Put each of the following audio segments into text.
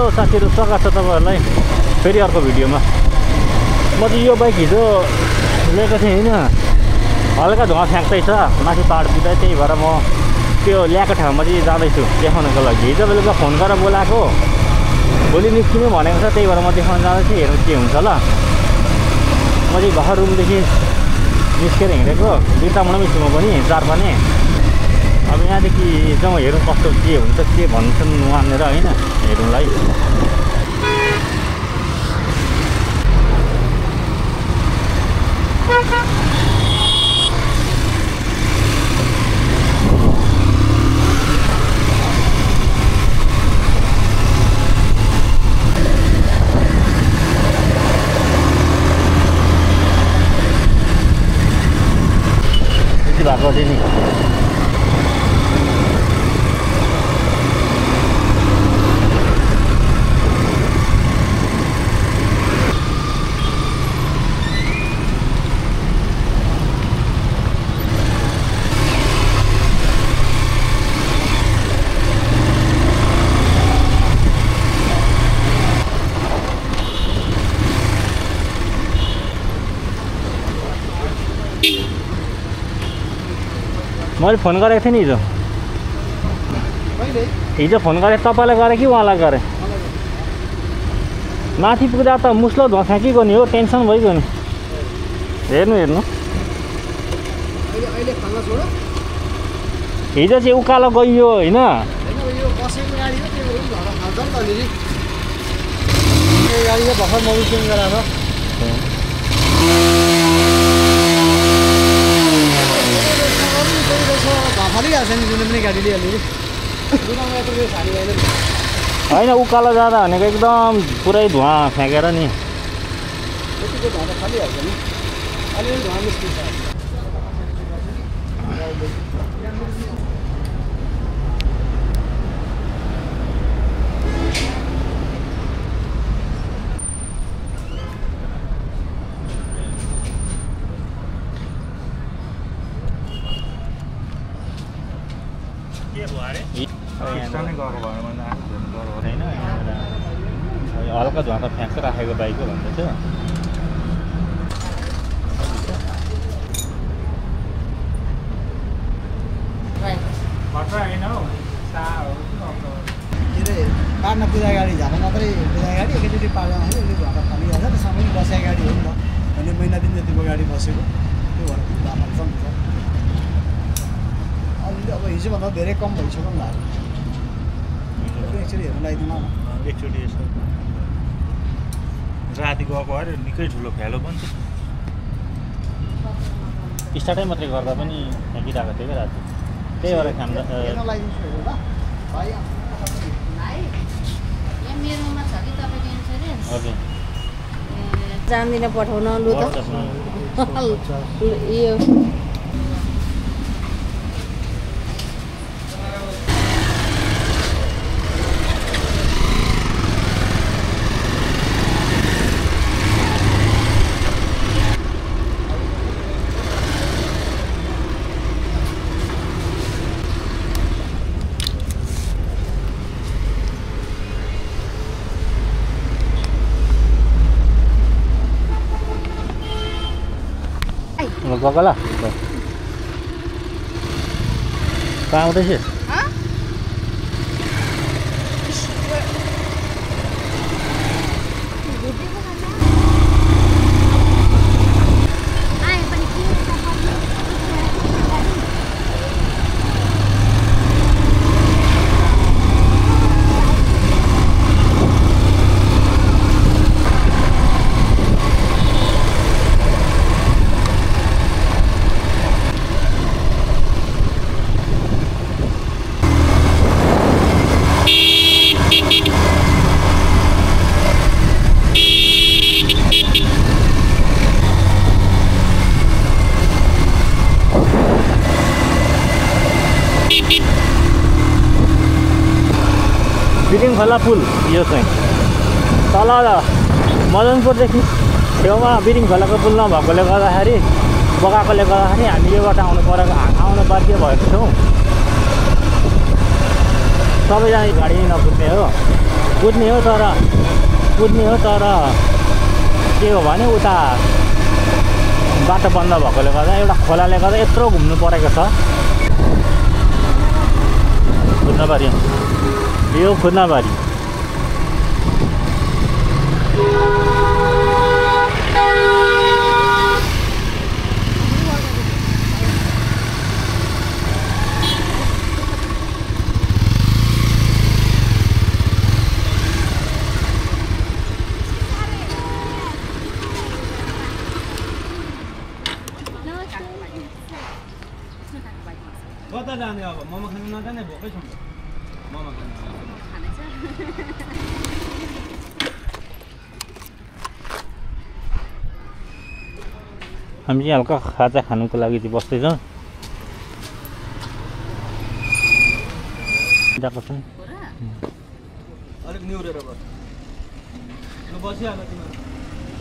Hello साथीहरु, स्वागत छ तपाईहरुलाई फेरि अर्को भिडियोमा। म चाहिँ यो बाइक हिजो लिएको थिएँ हैन, हल्का धुवा फ्याँक्दै छ माथि पहाड पुग्दै, त्यही भएर म त्यो ल्याएको ठाउँमा चाहिँ जाँदैछु देखाउनको लागि। हिजो बेलुका फोन गरेर बोलाएको, भोलि निस्किनु भनेको छ, त्यही भएर म देखाउन जाँदैछु। हेर्नु के हुन्छ ल। म चाहिँ भर्खर रुमदेखि निस्केर हिँडेको, दुईटा मुनामै छु म पनि, चार पनि। अब यहाँदेखि जम्मा हेरौँ कस्तो के हुन्छ, के भन्छन् उहाँनिर हैन, हेरौँलाई। भएको थियो नि मैले फोन गरेको थिएँ नि हिजो फोन गरेँ। तपाईँलाई गरेँ कि उहाँलाई गरेँ? माथि पुग्दा त मुस्लो धुवा फ्याँकिगयो नि हो, टेन्सन भइगयो नि। हेर्नु हिजो चाहिँ उकालो गइयो होइन, भर्खर मोबिल चेन्ज गराएर होइन। उकालो जाँदा भनेको एकदम पुरै धुवा फ्याँकेर नि। हल्का धुवा त फ्याँक्छ राखेको बाइक हो भन्दै थियो। पार्न पूजा गाडी झाल मात्रै, पूजा गाडी एकैचोटि पार्दा एकचोटि धुवा खाली हाल्छ। सबै बसेको गाडी हो नि त, अनि महिना दिन जतिको गाडी बसेको त्यो भएर धुवा फाल्छ नि त। अलिअलि अब हिजोभन्दा धेरै कम भइसक्यो नि त। एकचोटि हेर्नु लगाइदिनु न, एकचोटि यसो राति गएको अरे निकै ठुलो फ्यालो पनि छ। स्टार्टै मात्रै गर्दा पनि फ्याँकिरहेको थियो क्या राति, त्यही भएर खाँदा हजुर जान्दिनँ पठाउन। लु त यो गएको ल कहाँ आउँदैछ? बिरिङ खोला पुल यो चाहिँ तल मदनपुरदेखि छेउमा बिरिङ खोलाको पुल नभएकोले गर्दाखेरि बगाएकोले गर्दाखेरि हामी योबाट आउनु बाध्य भएको छौँ। सबैजना गाडी नकुद्ने हो कुद्ने हो तर के हो भने उता बाटो बन्द भएकोले गर्दा एउटा खोलाले गर्दा यत्रो घुम्नु परेको छ खुद्नबारी यो खुद्नबारी कता जाने अब मोमो खानु नजाने भोकै छौँ मोमो खानु हामी चाहिँ हल्का खाजा खानुको लागि चाहिँ बस्दैछौँ अलिक निहुरेर बस ल बसिहाल्नु तिमीहरू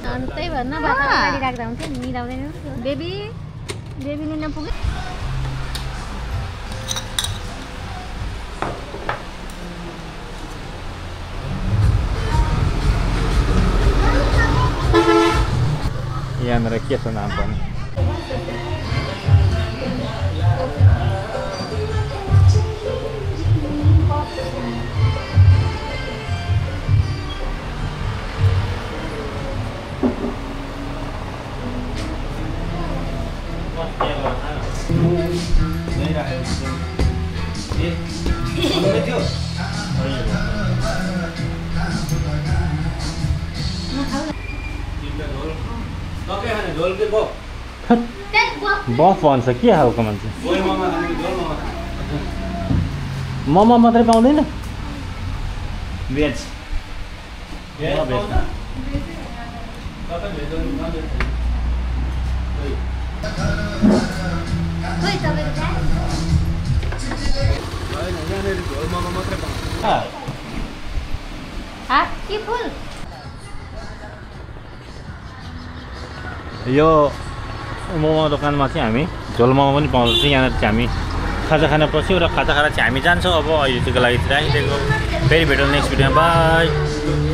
अनि त्यही भएर न बाटो अगाडि राख्दा हुन्थ्यो मिलाउँदैन बेबी लिन पुग्यो यहाँनिर के छ नाम पनि बफ भन्छ के खालको मान्छे मोमो मात्रै पाउँदैन भेज यो मोमो दोकानमा चाहिँ हामी झोल मोमो पनि पाउँदछ यहाँनिर चाहिँ हामी खाजा खान पस्यौँ र खाजा खाएर चाहिँ हामी जान्छौँ अब अहिलेको लागि राखिदिएको फेरि भेटौँ नेक्स्ट भिडियोमा बाई